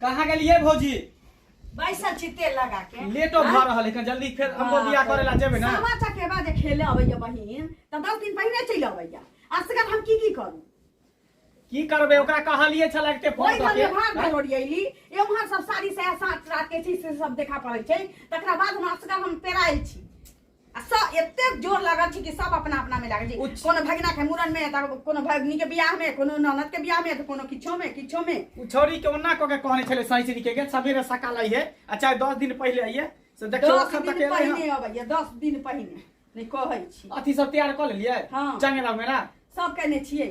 कहाँ गेलिए भौजी? बैसल छी तेल लगा के। लेटो भऽ रहल है, जल्दी फेर हमको बियाह करे ला जेबै ना। सामा चकेबा जे खेले अबैया बहिन तऽ 10 दिन पहिने चलि अबैया। असगर हम की की करू? की करबै, ओकरा कहलिए छल एते फोन ओहि कऽ घर में के। भात भरोड़ियली, एम्हर सब साड़ी साया सात रात के चीज से सब देखा पड़ै छै। तकरा बाद हम असगर हम पेरायल छी आ सब एतेक जोर लागल छी कि सब अपना अपना में लागल छी। कोनो भगिना के मुड़न में, तऽ कोनो भगिनी के बियाह में, कोनो ननद के बियाह में, तऽ कोनो किछो में किछो में। उ छौरी के ओना कऽ के कहने छलै सैचनी के के सबेरे सकाल अइहे आ चाहे 10 दिन पहिले अइहे, से देखियौ 10 अखन तक दिन एलै हँ। पहिने अबैया, 10 दिन पहिने नहि कहै छी। अथी सब तैयार कऽ लेलियै? हँ। चंगेरा उंगेरा? सब केने छियै।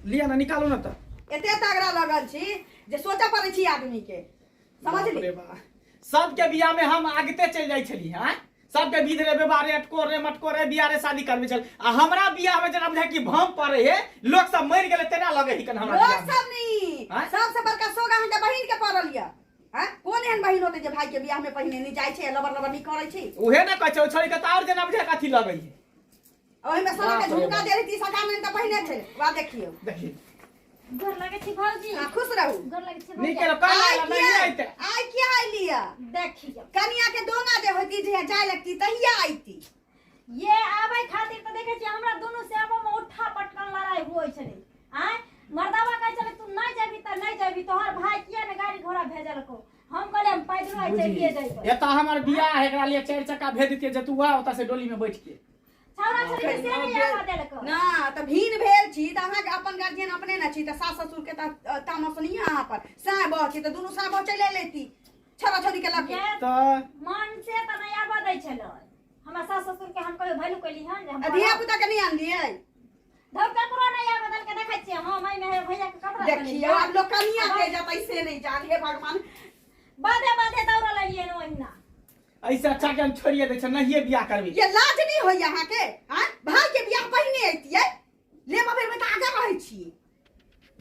लिअ ने, निकालू ने तऽ। एते तगड़ा लगल छी जे सोचऽ पड़ै छी आदमी के, बाप समझली? रे बा, सबके बियाह में हम आगते चलि जाइ छली। हैं, सबके विध रे व्यवहार रे अटको रे मटको रे बियाह रे शादी करबै छल आ हमरा बियाह में जेना बुझाय कि भम पड़े हे, लोग सब मरि गेलै तेना लगे हिकन हमरा लोक बियाह में। सब नहीं। आँय? सबसे बड़का शोक अहाँके बहिन के पड़ल यऽ। आँय? कोन एहन बहिन होतै जे भाई के बियाह में पहिने नहि जाइ छै, लबर लबर नहि करै छै? उहे ने कहै छै, ओ छोड़ी के तऽ आओर जेना बुझाय कथी लगै है। ओहिमे सोना के बाप रे झुमका बाप। दे रही सरकार ने तऽ पहिने छै वा देखियौ। देखी। गोर लगै छी भौजी। आ, खुश रहू। गोर लगै छी। नीक भैया। केलहुँ, काल्हि आइ आयल, नहि किया अइते। आइ किया अयलियै? देखियौ। कनिया के दोना जे होती, जे जाय लगती तहिया अयती। ये आबै खातिर तऽ देखै छियै हमरा दुनू सेबो में उठा पटकन लड़ाई होइ छलै। आँय, मर्दावा कहै छलै तू नहि जेबही तऽ नहि जेबही, तोहर भाई किया ने गाड़ी घोड़ा भेजलको? हम कहलियै हम पैदलो आइ चलिए जइबै। एतऽ हमर बियाह है, एकरा लिए चारि चक्का भेज दितियै जे तू आ ओतऽ से डोली में बैठ के। छौड़ा छौड़ी के से नहि आबऽ देलको। ना तऽ भीन भेल छी तऽ अहाँके अपन गार्जियन अपने ने छी तऽ सास ससुर के तऽ तामस नहीं है अहाँ पर। साय बह छी तऽ दुनू साय बह चलि लेती छौड़ा छौड़ी के लऽ के। ये तऽ मन से तऽ नहि आबऽ दै छलै हमरा सास ससुर के। हम कहियो भैलू कैली हन जे हम आ धिया पुता के नहि आनलियै? धौ, ककरो नहि आबऽ देलकै। देखै छियै हम एहिमे हे भैया के कपड़ा देखियौ, आब लोग कनिया के जतै से नहि जान। हे भगवान! बाधे बाधे दौड़ल एलियै हन ओहिना। ऐसे अच्छा के हम छोड़िए दै छै, नहिए बियाह करबी। ये लाज नहीं होइए अहाँके? आँय, भाई के बियाह पहिने अइतियै, लेबा बेर में तऽ आगा रहै छी।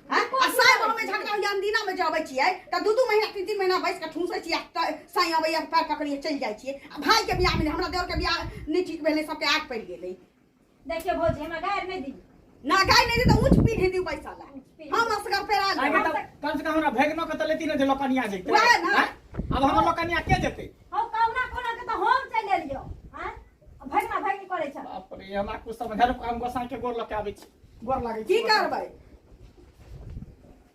आँय, आ साय बहू में झगड़ा होइए, अनदिना में जे अबै छियै तऽ 2-2 महीना 3-3 महीना बैस कऽ ठूसै छियै आ साय अबैया तऽ पैर पकड़िए चलि जाइ छियै। आ भाई के बियाह में, हमरा देवर के बियाह नहि ठीक भेलै, सबके आग पड़ि गेलै। देखियौ भौजी, हमरा गारि नहि दी। ना गाय नहि दी तऽ ऊँच पीढ़ी दियौ पैसा ला। हम असगर पेरा आगे तऽ कम से कम हमरा भेगनो के तऽ लेती ने जे लोकनिया जैते। वएह ने। आँय? अब हमर लोकनिया के जेतै? हौ, कहुना कोना के तऽ हम चलि एलियौ। आँय, भगना भगनी करै छ। बाप रे, हमरा कुछ समझ, हम गोसाई के गोर लऽ के आबै छी, गोर लागै छी। की करबै,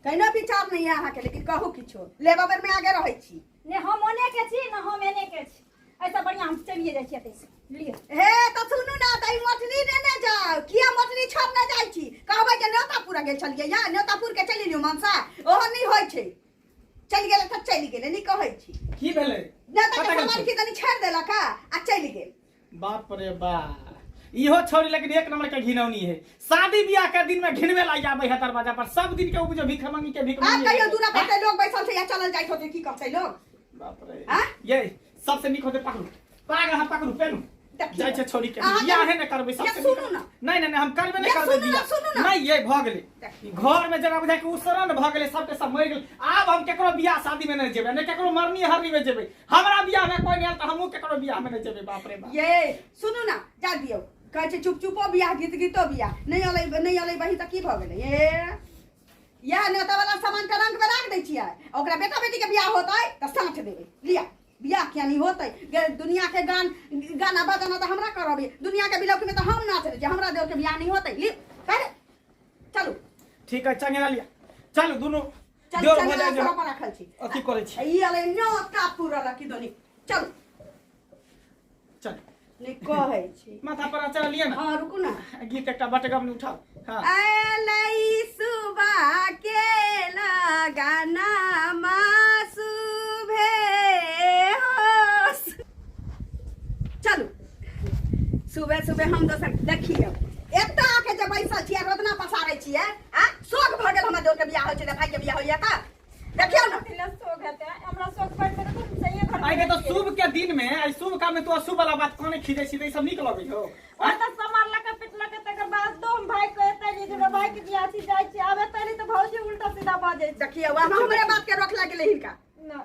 कहिनो विचार नहीं है अहाँके, लेकिन कहू किछो, लेबा बेर में आगे रहै छी। ने हम ओने के छी ने हम एने के छी। ऐसा बढ़िया हम चलिए जाइ छी एतै से। लिअ। हे तऽ सुनू ने, तऽ ई मछली नेने जाउ। किया मछली छोड़ने जाइ छी? कहबै जे न्योतापुर गेल छलियै या न्योतापुर के चलि एलियौ मनसा, ओहो नहि होइ छै। चलि गेलै तऽ चलि गेलै, नहि कहै छी। की भेलै? न्योता के कतऽ गेल सामान छलै? की तनी छोड़ि देलक आ चलि गेल। बाप रे बा, इहो छौरी लेकिन एक नंबर के घिनौनी है। शादी बियाह के दिन में घिनवे लाई आबै है दरवाजा पर। सब दिन के उपजो भीख मंगी के भीख आब मंगी। कहियो दूरा पर लोग बैसल छै या चलल जाइत होतै, की कहतै लोग? बाप रे! आँ? ये सबसे नीक होतै, पकड़ू पाग, अहाँ पकड़ू, पेनू। देखियौ। जाइ छै छौरी के अहाँ बियाह ने करबै सबसे ये सुनू नीक। ना। नहीं नहीं नहीं, हम करबे नहीं ये करबै सुनू ना, बियाह। सुनू ना। नहीं, ये भऽ गेलै। देखियौ। घर में जेना बुझाय कि उसरन भऽ गेलै, सबके सब मरि गेलै। आब हम केकरो बियाह शादी में नहीं जेबै, नहि केकरो मरनी हरनी में जेबै। हमरा बियाह में कोई नहीं आयल तऽ हमहूँ केकरो बियाह में नहीं जेबै। बाप रे बाप! ये सुनू ना, जा दियौ, कहै छै चुप चुपो बियाह गीत गीतो बियाह। नहि अलै, नहि अलै बही तऽ की भऽ गेलै? ये इएह नेता वाला सामान के रंग में राख दै छियै, ओकरा बेटा बेटी के बियाह होतै तऽ साँठ देबै। लिअ, बियाह किया नहीं होतै? गे, दुनिया के गान गाना बजाना तऽ हमरा करबै, दुनिया के बिलौकी में तऽ हम नाच लै छियै, हमरा देवर के बियाह नहीं होतै? लिअ, करे चलू। ठीक है, चंगेरा लिया, चलू दुनू। चल। देवर भऽ चल। जाइ जे पर राखल छी। अथी करै छी। ई अलै न्योता पूरा की दोनी, चलू। चल। नहि कहै छी। माथा पर अचरा लिया ना। हाँ, रुकू ना। गीत एकटा बटगम उठाओ, हाँ। अलै सुबह के लगाना सुबे हो। चलू, सुबह सुबह हम दोसर देखियौ एतऽ आके जे बैसल छियै, रोदना पसारै छियै। आ शोक भऽ गेल, हमर देवर के बियाह होइ छै तऽ भाई के बियाह होइया तऽ देखियौ ने। शोक हेतै हमरा, शोक पड़तै तऽ तुम सहिए घर। आइ के तऽ शुभ के दिन में आई शुभ काम में तू अशुभ वाला बात कोने खींचे छी? तऽ ई सब नीक लगै हो? ओ तऽ सब मारलक पिटलक, तकर बाद दो हम भाई के एतै जे हमरा भाई के बियाह छी, जाइ छी। आब एतै तऽ भौजी उल्टा सीधा बाजै छै। देखियौ, आब हमरे बात के रोक लागि गेलै हिनका। ना।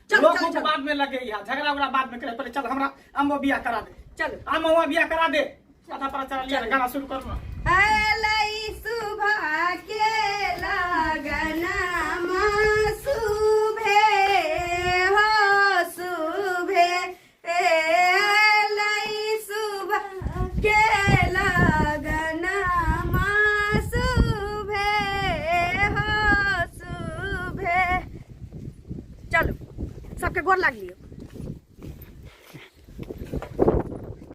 चलू। लोग चलू। उक चलू। बाद में लगे यहाँ झगड़ा उगड़ा बाद में करे, पहले चल हमरा अम्बो बियाह करा दे। चलू। अम्बो बियाह करा दे, माथा पर चढ़ा लिया, गाना शुरू करू ना। अलै सुबह के लगना सुबे सबके गोर लागलियो।